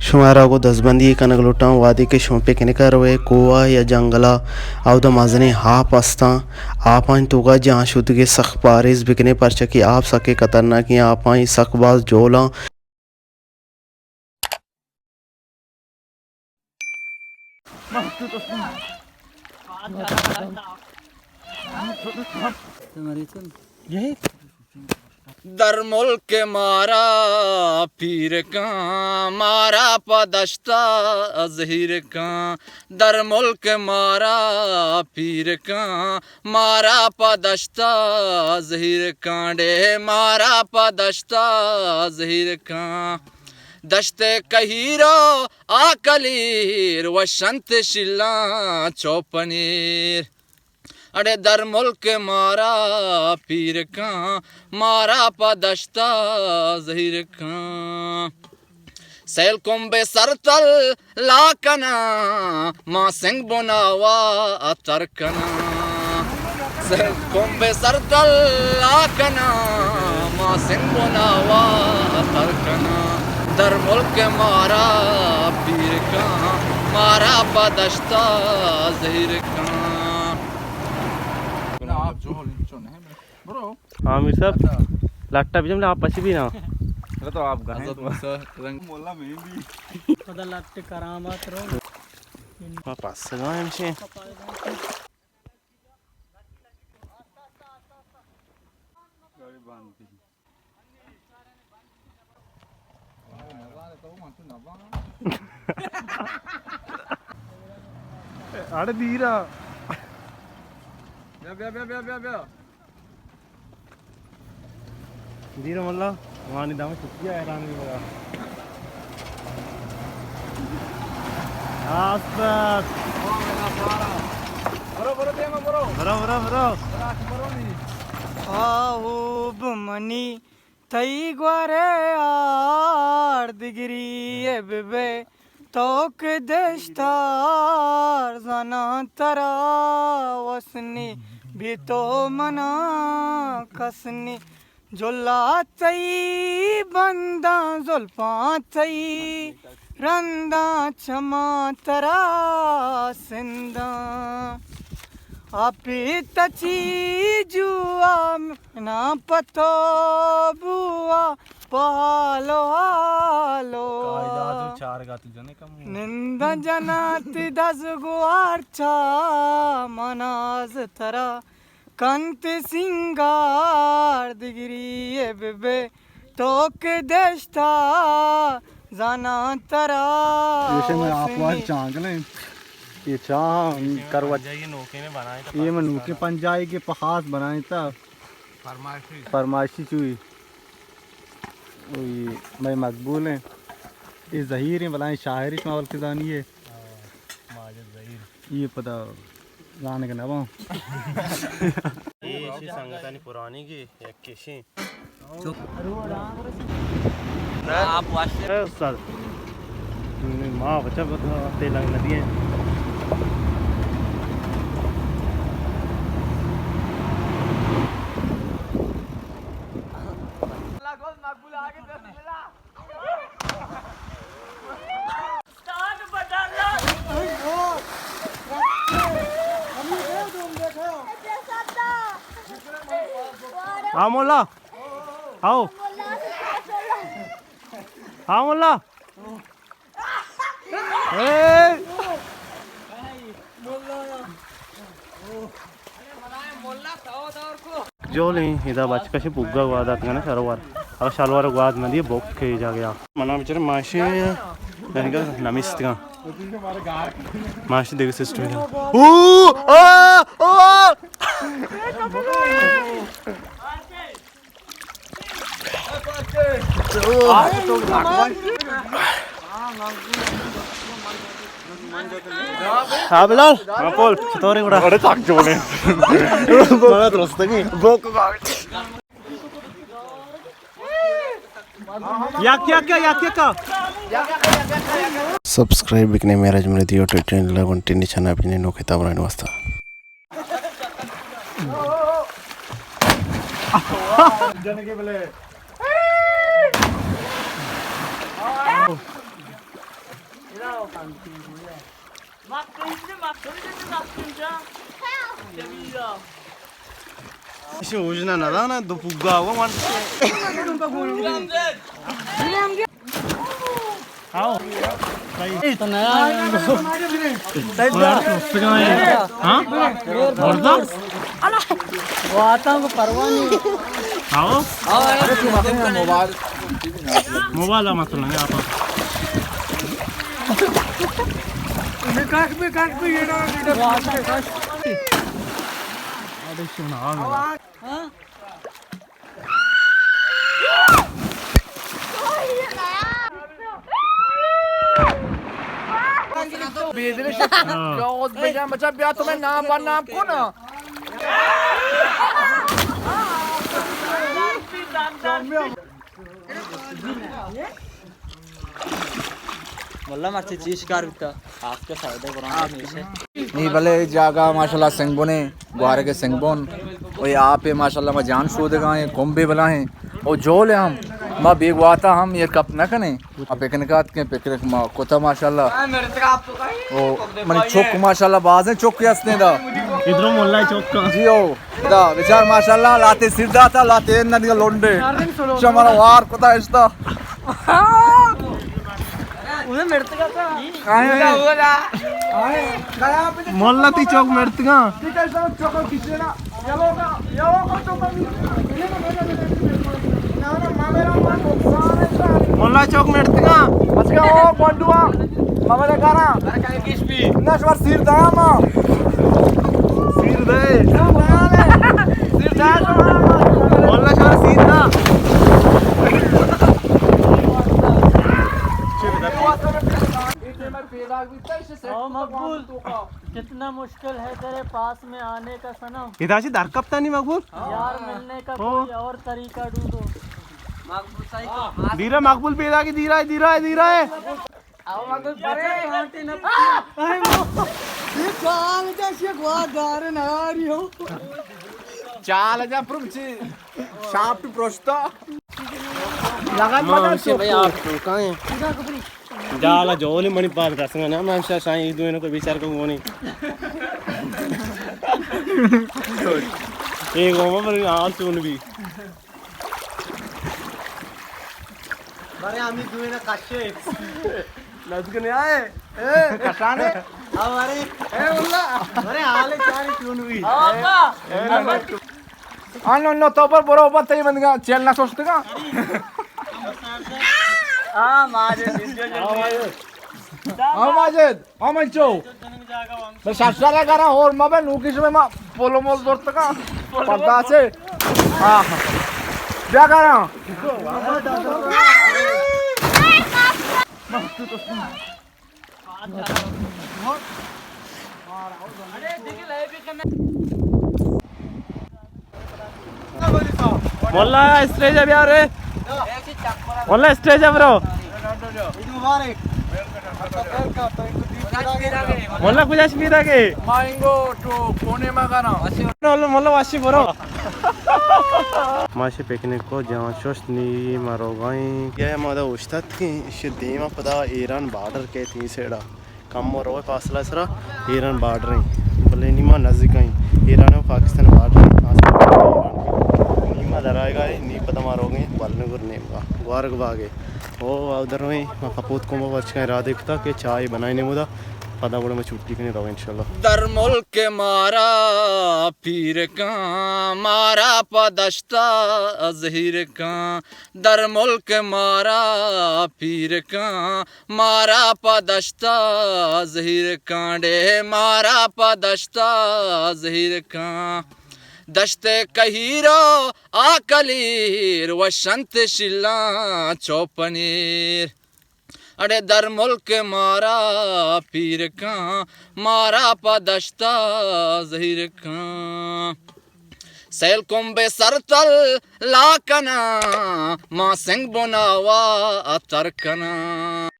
شمارا گوں دزبندی کنگ لوٹاں، وہدے کہ شما پکنک ءَ روئے کوہ ءَ یا جنگل ءَ، اودا مزنیں آپ استاں، آپانی توکا جان شودگ ءِ سک پاریز بکنے، پرچا کہ آپ سکیں خطرناکیں، آپانی سک باز جولاں۔ در ملک مارا پیر کن، مارا پہ دشتا زہیر کن۔ در ملک مارا پیر کن، مارا پہ دشتا زہیر کن، ڈے مارا پہ دشتا زہیر کن۔ دشت کہیر و آکلیر وشنت شیلاں چو پنیر۔ اڑے در ملک مارا پیر کن، مارا پہ دشتا زہیر کن۔ سیل کمب سرتل لا کناں، ما سنگ بناوا تر کناں۔ سیل کمب سرتل لا کناں، ما سنگ بناوا تر کناں۔ در ملک مارا پیر کن، مارا پہ دشتا زہیر کن۔ جناب جوہل انچو نہ برو۔ ہاں میر صاحب، لٹا بجم لا پسی بھی نا۔ ارے تو آپ گئے۔ حضرت موسیٰ رنگ مولا میں بھی۔ خدا لٹ کرامات رو۔ ما پس گئے ہمشے۔ اڑے دیرا۔ بیا، بیا، بیا، بیا، بیا، بیا۔ دیرا ملا، وانی دم چھٹی آ، حیران بھی بڑا۔ آستر۔ برو، برو، دیما برو۔ برو، برو، برو۔ برو، برو نی۔ آہو بمنی تئی گوارے آر دگری ءَ بہ بئے، تو کہ دشتار زاناں ترا وس نی، بے تو منا کس نی۔ جلا تئی بنداں زلفاں تئی رنداں چماں ترا سنداں۔ آپی تچی جوا نا پتو بوا پالو حالو۔ نند جنات دز گوار چا مناز ترا کنت سینگار دگری ءَ بہ بئے، تو کہ دشتا زاناں ترا ایشے میں آپ وار چانگلیں۔ یہ چاہ کروت۔ یہ نوکیں پنجائی کے پخاص بنائیں تا۔ فرمائشی۔ فرمائشی چوئی۔ اوئی، مئے مقبول ہیں۔ یہ زہیر ہیں، بلائیں شاعر شما بلکہ زانی ہے۔ ہاں، ماجد زہیر۔ یہ پدا زانگ نہ باں۔ یہ ایشی سنگتانی پرانی کی یک کشی۔ چپ۔ آپ واشتے۔ اے استاد۔ ما بچا بتا تیلنگ ندی ہے۔ ہاں مولا، آؤ۔ ہاں مولا۔ اے! جولیں، ادا بچکش پوگا گواد اتکن شلوار۔ او شلوار گواد مدی بوک کے جا گیا۔ منا بچار ماشی دنگا نمیستگا۔ ماشی دیگه سسٹم۔ او! آ! آ! ہاں بلال، ہاں پول، چطوری گڑا؟ بڑے تاک جوڑے۔ بڑا درستگی۔ بوک۔ یک یک یک یک۔ سبسکرائب بکنے میرا جملے دیو ٹیٹن لگن ٹینی چھنا بجنے نو کتاب رہنے واسطہ۔ جنگے بلے۔ ایشی اوژنا ندانا، دو پوگا ہوا من۔ آؤ۔ تو نیا آیا۔ ہاں؟ مردہ؟ وہ آتا ہوں، پرواہ نہیں۔ آؤ۔ موبائل۔ موبائل مسئلہ نہیں آتا۔ کاش بھی، کاش بھی، یہ نہ، وہ آتا ہے، کاش۔ ہاں؟ بیدل شد۔ ہاں۔ کاغذ بجان بچا، بیا تو میں نام بر نام کو نا۔ واللہ مرچی چی شکار بیتا، آپ کے سائیڈ قرآن ہمیشہ۔ نی بلے جاگہ ماشاءاللہ سنگبنے، گوارگ سنگبن، او یہ آپ ماشاءاللہ ما جان شودگا ہیں، کمبے بلا ہیں، او جول ہم، ما بیگواتا ہم یہ کپ نہ کنے، ما پکنک آت کے، پکنک ما کتا ماشاءاللہ۔ او منی چک ماشاءاللہ بازیں چک ہستیں دا۔ ادھر ملا چک۔ جی او۔ دا بچار ماشاءاللہ، لاتے سیر داتا، لاتے ندیگا لونڈے۔ شمارا وار کتا اشتا۔ مولا تی چوک مرتگا۔ مولا چوک مرتگا۔ بچگا او گونڈوا۔ بابا نے کارا۔ نہ شوار سیر دایا ما۔ سیر دے۔ سیر دایا ما۔ واللہ شوار سیر دا۔ او مقبول، کتنا مشکل ہے تیرے پاس میں آنے کا صنم۔ ادا چی در کپتانی مقبول؟ یار ملنے کا او۔ کوئی اور طریقہ ڈھونڈو۔ دیرا مقبول پیدا کی، دیرا ہے، دیرا ہے، دیرا ہے۔ چال جا شی گوا دار ناری ہو۔ چال جا پرم چی شاپ پروشتا۔ لگن مدن چوکو۔ جالا جولی منی پاد رسنگا نا، من شا شاہی ایک دوئے کو بیچار کو گونی۔ ایک گوما پر آل چون بھی۔ بارے ہمیں دوئے نا کشے۔ نزدیک نہیں آئے۔ اے، کشانے۔ او، ارے۔ اے، واللہ۔ ارے، حالے چاری چون بھی۔ او، ابا۔ اے، نہ، نہ۔ آنو، نو، تو پر برو، اوپر تئی بندگا، چیل نہ سوچتگا۔ ہاں، ماجد، ہاں، ماجد۔ ہاں، ماجد۔ ہاں، من چو۔ بس شاشا لے کرا اور ما بے نوکی شمے ما پولو مول دورتگا۔ پرداسے۔ ہاں۔ بیا کرا۔ مولا اسٹیج ءَ بیا رے۔ مولا اسٹیج ءَ برو۔ مولا کجا شمیرا گے؟ مولا، مولا واشی برو۔ ما شی پکنک کو جان شست نی ما روگائیں۔ یہ ما دا اوشتات کہ اش دیما پدا ایران بارڈر کے تین سیڑا۔ کم و روئے فاصلہ سرا ایران بارڈر ایں، بلے نی ما نزدیک ایں۔ ایران و پاکستان بارڈر ایں، آسمان ایران کے۔ نی ما درائے گا، نی پدا ما روگیں بلنگر نیمگا، گوارگ باگے۔ او ادھر ایں، ما کپوت کو ما بچکا ارادے کتا کہ چائے بنائیں نمودا، پدا گڑا ما چھٹی کنی رو انشاءاللہ۔ در ملک مارا پیر کاں، مارا پا دشتا زہیر کاں۔ در ملک مارا پیر کاں، مارا پہ دشتا زہیر کاں، ڈیھ مارا پہ دشتا زہیر کاں۔ دشت کہیر و آ کلیر، وشنت شیلاں چو پنیر۔ اڑے در ملک مارا پیر کاں، مارا پہ دشتا زہیر کاں۔ سیل کمبے سرتل لا کناں، ما سنگ بناوا تر کناں۔